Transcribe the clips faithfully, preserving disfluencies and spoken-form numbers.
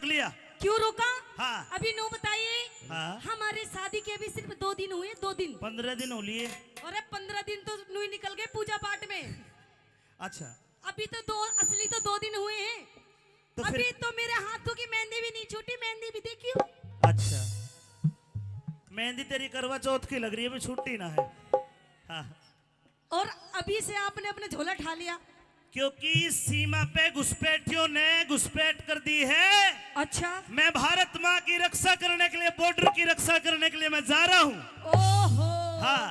लिया। क्यों रुका? हाँ। अभी नू बताइए। हाँ। हमारे शादी के अभी सिर्फ दो दिन हुए, दो दिन। पन्द्रह दिन हो लिए। अरे, पन्द्रह दिन तो नू ही निकल गए पूजा पाठ में। अच्छा। अभी तो दो, असली तो दो दिन हुए हैं। तो फिर अभी तो मेरे हाथों की मेहंदी भी नहीं छूटी, मेहंदी भी देखियो। अच्छा, मेहंदी तेरी करवा चौथ की लग रही है, अभी छूटी ना है। हाँ। और अभी से आपने अपना झोला ठा लिया। क्योंकि सीमा पे घुसपैठियों ने घुसपैठ कर दी है। अच्छा। मैं भारत माँ की रक्षा करने के लिए, बॉर्डर की रक्षा करने के लिए मैं जा रहा हूँ। ओहो। हाँ।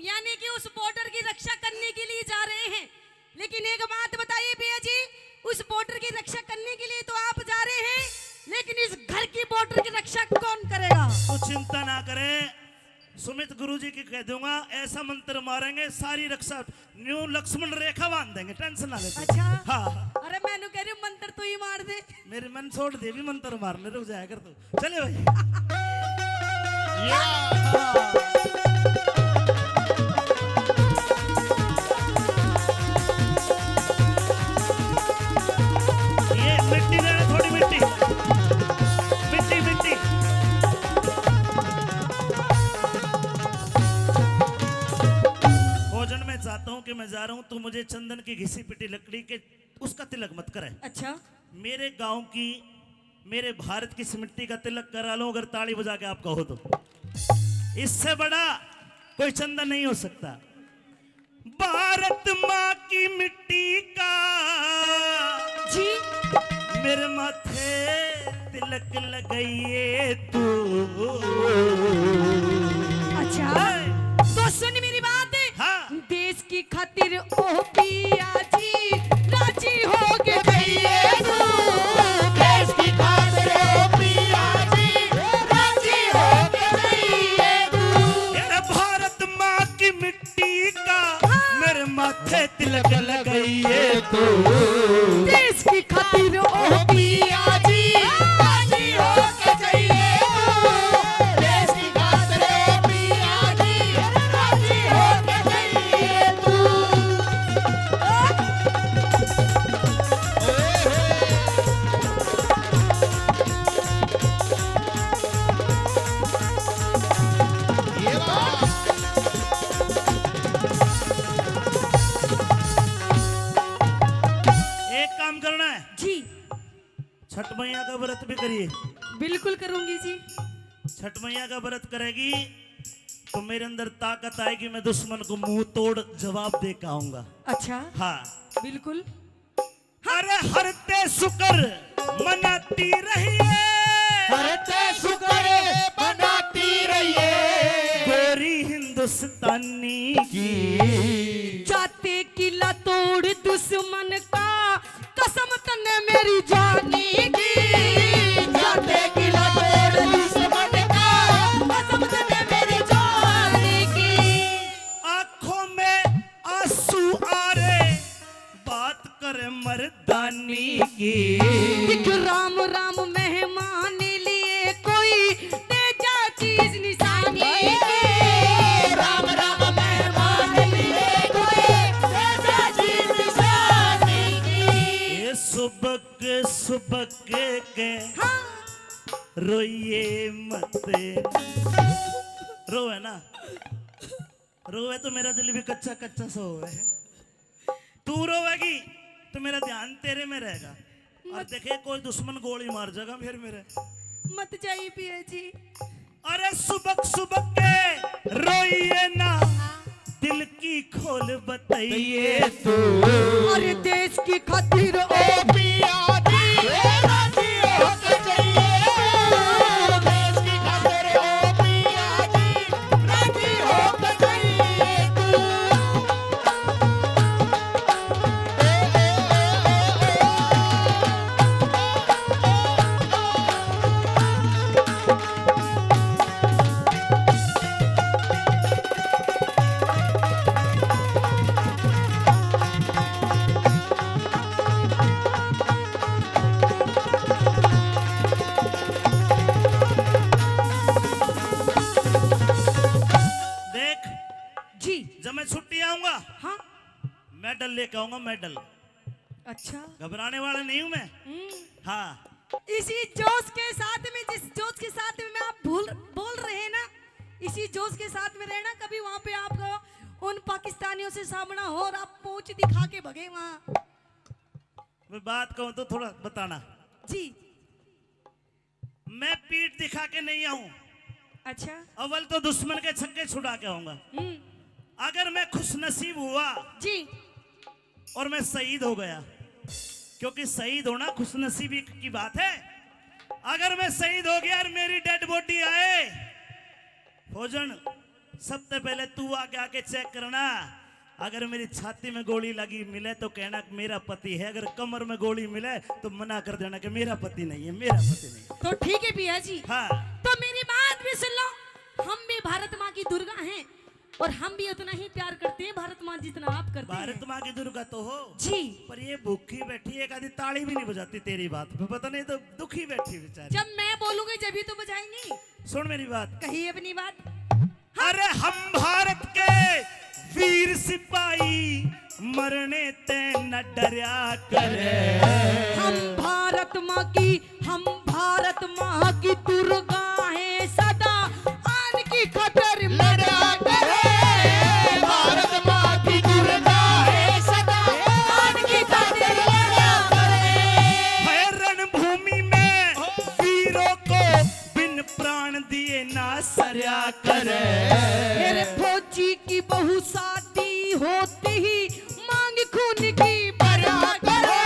यानी कि उस बॉर्डर की रक्षा करने के लिए जा रहे हैं। लेकिन एक बात बताइए भैया जी, उस बॉर्डर की रक्षा करने के लिए तो आप जा रहे हैं, लेकिन इस घर की बॉर्डर की रक्षा कौन करेगा? तो चिंता ना करें, सुमित गुरु जी की कह दूंगा, ऐसा मंत्र मारेंगे, सारी रक्षा न्यू लक्ष्मण रेखा बांध देंगे, टेंशन ना लेते। अच्छा। हाँ। अरे, मैंने कह रही हूँ, मंत्र तू ही मार दे। मेरे मन छोड़ दे, भी मंत्र मारने रुक जाया कर तू। चले भाई। या। ये मिट्टी दे, थोड़ी मिट्टी, मिट्टी, मिट्टी। भोजन में चाहता हूँ कि मैं जा रहा हूँ, तू मुझे चंदन की घिसी पिटी लकड़ी के, उसका तिलक मत करे। अच्छा। मेरे गांव की, मेरे भारत की इस मिट्टी का तिलक करा लो, अगर ताली बजा के आप कहो तो। इससे बड़ा कोई चंदा नहीं हो सकता। भारत माँ की मिट्टी का जी। मेरे माथे तिलक लगाइए तू। अच्छा, है। तो सुन मेरी बात। हाँ। देश की खातिर ओ पिया जी, राजी हो के जाइए तू। देश की खातिर ओ पिया जी, राजी हो के जाइए तू। मेरे भारत माँ की मिट्टी का, हाँ। मेरे माथे तिलक लगाइए तू। देश की खातिर ओ पिया जी, राजी हो के जाइए तू। देश की खातिर ओ पिया जी, राजी हो के जाइए तू। ये बात। एक काम करना है। जी। छठ मैया का व्रत भी करिए। बिल्कुल करूंगी जी। छठ मैया का व्रत करेगी तो मेरे अंदर ताकत आएगी, मैं दुश्मन को मुंह तोड़ जवाब दे के आऊंगा। अच्छा। हाँ। बिल्कुल। अरे हरते शुक्र मनाती रहिए। हरते शुक्र मनाती रहिए। गोरी हिंदुस्तानी की। जाते किला तोड़ दुश्मन का, कसम तन्ने मेरी जानी की। जाते किला तोड़ दुश्मन का, कसम तन्ने मेरी जानी की। आंखों में आंसू आ रहे, बात करे मर्दानी की। एक राम राम मेहमान लिए कोई, तेजा चीज निशानी की। राम राम मेहमान लिए कोई, तेजा चीज निशानी की। ये सुबक सुबक के, हाँ। रोइए मत। रोवे ना, रोवे तो मेरा दिल भी कच्चा कच्चा सा होवे। तू रोवेगी तो मेरा ध्यान तेरे में रहेगा। और मत देखे, कोई दुश्मन गोली मार जाएगा फिर मेरे। मत जाइए पिया जी। अरे सुबक सुबक के रोइए ना, दिल की खोल बताइए तू। अरे देश की खातिर ओ पिया जी, राजी होके जाइए। देश की खातिर ओ पिया जी, राजी होके जाइए तू। देख जी। जब मैं छुट्टी आऊंगा, हाँ। मेडल लेके आऊंगा, मेडल। अच्छा। घबराने वाला नहीं हूं मैं। हम्म। हाँ। इसी जोश के साथ में, जिस जोश के साथ में आप भूल, बोल रहे हैं ना, इसी जोश के साथ में रहना। कभी वहां पे आपको उन पाकिस्तानियों से सामना हो और आप पोंछ दिखा के भगे वहां। मैं बात कहूं तो थोड़ा बताना। जी। मैं पीठ दिखा के नहीं आऊं। अच्छा। अव्वल तो दुश्मन के छक्के छुड़ा के आऊंगा। हम्म। अगर मैं खुशनसीब हुआ जी। और मैं शहीद हो गया, क्योंकि शहीद होना खुशनसीबी की बात है। अगर मैं शहीद हो गया और मेरी डेड बॉडी आए, फौजन, सबसे पहले तू आके, आके चेक करना। अगर मेरी छाती में गोली लगी मिले तो कहना कि मेरा पति है, अगर कमर में गोली मिले तो मना कर देना कि मेरा पति नहीं है, मेरा पति नहीं है। तो ठीक है भैया जी। हाँ। तो मेरी बात भी सुन लो, हम भी भारत माँ की दुर्गा हैं और हम भी उतना ही प्यार करते हैं भारत माँ जितना आप करते हैं। भारत माँ की दुर्गा तो हो जी। पर ये भूखी बैठी, एक आधी ताली भी नहीं बजाती तेरी बात पे, पता नहीं तो दुखी बैठी बेचारी। जब मैं बोलूंगी जब ही तो बजाएंगी। सुन मेरी बात। कही अपनी बात। अरे हम भारत के वीर सिपाही, मरने ते न डरया करे। हम भारत माँ की, हम भारत माँ की दुर्गा हैं सदा, आन की खातर लड़ा करे। भारत माँ की दुर्गा है सदा, आन की खातर लड़ा करे। है रणभूमि में वीरों को बिन प्राण दिए ना सरया करे। मेरे फौजी की बहू शादी होती ही मांग खून की भरा करे।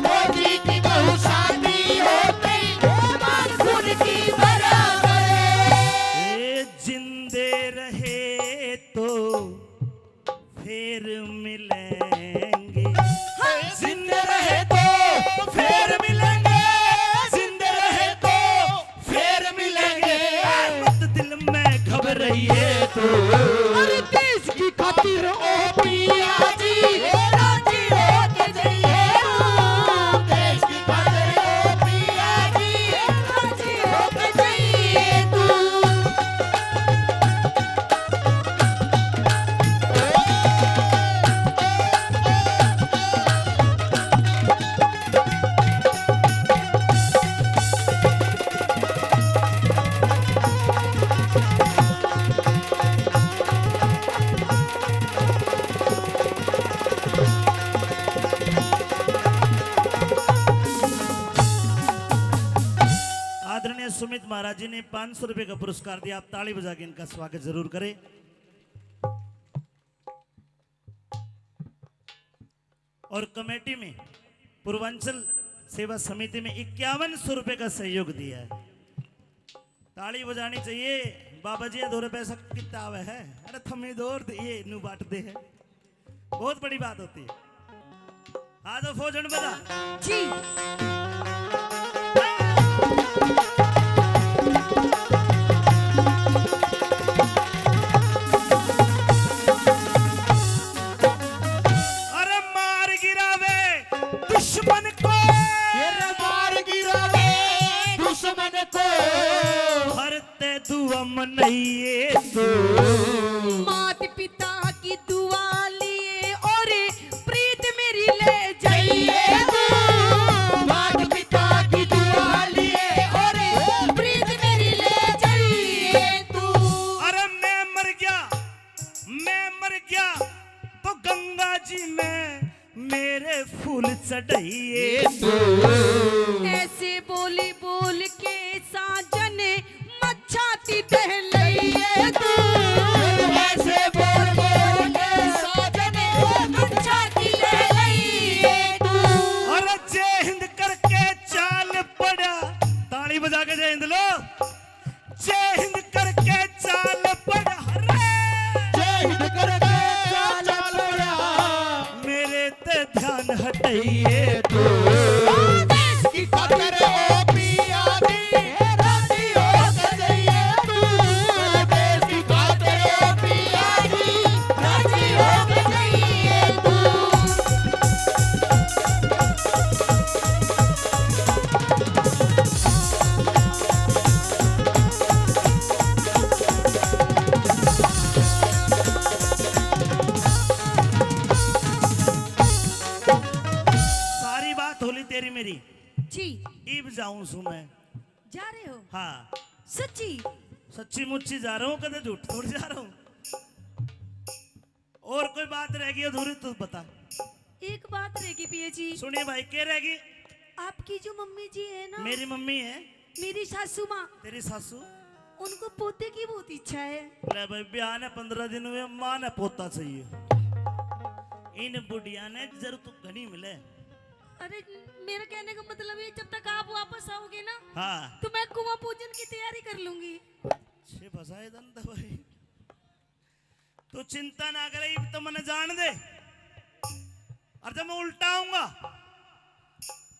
फौजी की बहू शादी होती ही मांग खून की भरा करे। ए जिंदे रहे तो फिर मिलेंगे। हाँ। जिंदे रहे तो फिर मिलेंगे, जिंदे रहे तो फिर मिलेंगे। मत दिल में घबराइए तो। अरे देश की खातिर ओ पिया जी, राजी होके जाइए तू। देश की खातिर ओ पिया जी, राजी होके जाइए तू। आदरणीय सुमित महाराज जी ने पाँच सौ रुपए का पुरस्कार दिया, आप ताली बजा के इनका स्वागत जरूर करें। और कमेटी में, पूर्वांचल सेवा समिति में इक्यावन सौ रुपए का सहयोग दिया है। ताली बजानी चाहिए। बाबा जी, दो रुपए से कितना आवे है? अरे थमी दो और ये नू बांट दे है। बहुत बड़ी बात होती है। आ जाओ फौजन बजा। जी। अरे मार गिरावे दुश्मन को। ये रे मार गिरावे दुश्मन को। हर ते दुआ मनइए तो। मात पिता की दुआ लिए और प्रीत मेरी ले जाइए तू। मात पिता की दुआ लिए और प्रीत मेरी ले जाइए तू। अरे मैं मर गया, मैं मर गया तो गंगा जी में मेरे फूल चढ़ाइए तू। ऐसे बोली बोल के साजन मच्छाती दहलाइए तू। ऐसे बोल बोल के साजन मच्छाती दहलाइए तू। अरे जय हिंद करके चाल पड़ा, ताली बजा के जय हिंद लो। जय हिंद करके चाल पड़ा रे। जय हिंद करके चाल पड़ा। मेरे ते ध्यान हटाइए तू। देश की खातिर ओ पिया जी, राजी हो के जाइए तू। देश की खातिर ओ पिया जी, राजी हो के जाइए तू। सारी बात होली तेरी मेरी। छी। इब जाऊं सु मैं। जा रहे हो? हाँ। सच्ची? सच्ची मुच्ची जा रहा हूँ, कदे झूठ थोड़ी जा रहा हूँ। और कोई बात रह गई अधूरी तो बता। एक बात रह गई पिया जी। सुनिए भाई, क्या रह गई? आपकी जो मम्मी जी है ना, मेरी मम्मी है। मेरी सासू माँ। तेरी सासू? उनको पोते की बहुत इच्छा है। ले भाई, ब्याह ने पन्द्रह दिन हुए, माँ ने पोता चाहिए। इन बुढ़िया ने जरूरत घणी मिले। अरे, मेरा कहने का मतलब ये, जब तक आप वापस आओगे ना, हाँ। तो मैं कुआं पूजन की तैयारी कर लूंगी। छे फंसाए दंत भाई। तू चिंता ना करे, इब तो मने जान दे। और जब मैं उल्टा आऊंगा,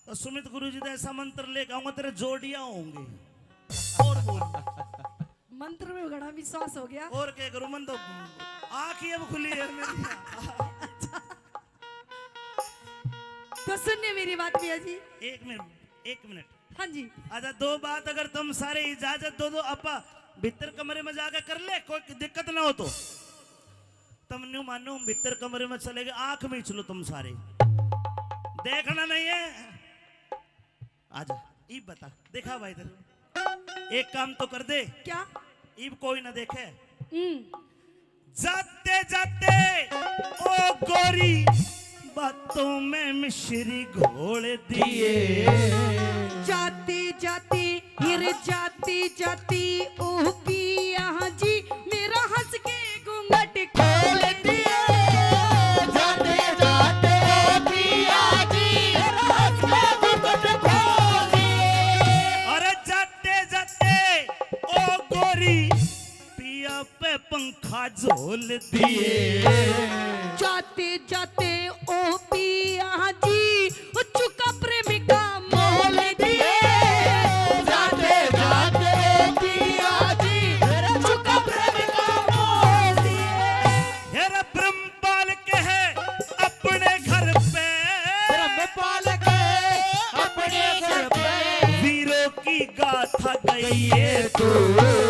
तो सुमित गुरु जी का ऐसा मंत्र लेके आऊंगा, तेरे जोड़ियां होंगे। और बोल। मंत्र में घणा विश्वास हो गया। और क्या करूं, मन तो आँख ही अब खुली है मेरी। तो सुनिए मेरी बात भैया जी। एक मिनट, एक मिनट। हाँ जी। अच्छा, दो बात अगर तुम सारे इजाजत दो, दो आपा भीतर कमरे में जाके कर ले, कोई दिक्कत ना हो तो। तुम न्यू मानो, हम भीतर कमरे में चले गए, आंख मीच लो तुम सारे, देखना नहीं है। आजा, इब बता, देखा भाई तेरे, एक काम तो कर दे। क्या? इब कोई ना देखे। हम्म। जाते जाते ओ गोरी, बातों में मिश्री घोल दिए। जाते जाते, फिर जाते जाते ओ पिया जी, मेरा हंस के घूंघट खोल दिए। जाते जाते ओ पिया जी, मेरा हंस के घूंघट खोल दिए। अरे जाते जाते ओ गोरी, पिया पे पंखा झोल दिए। जाते जाते ओ पिया जी, ओ चुका प्रेम का मोल दिए। जाते जाते ओ पिया जी, चुका प्रेम का मोल दिए। हे रे ब्रह्मपाल के है अपने घर पे, ब्रह्मपाल के अपने घर पे, वीरों की गाथा गई है तू।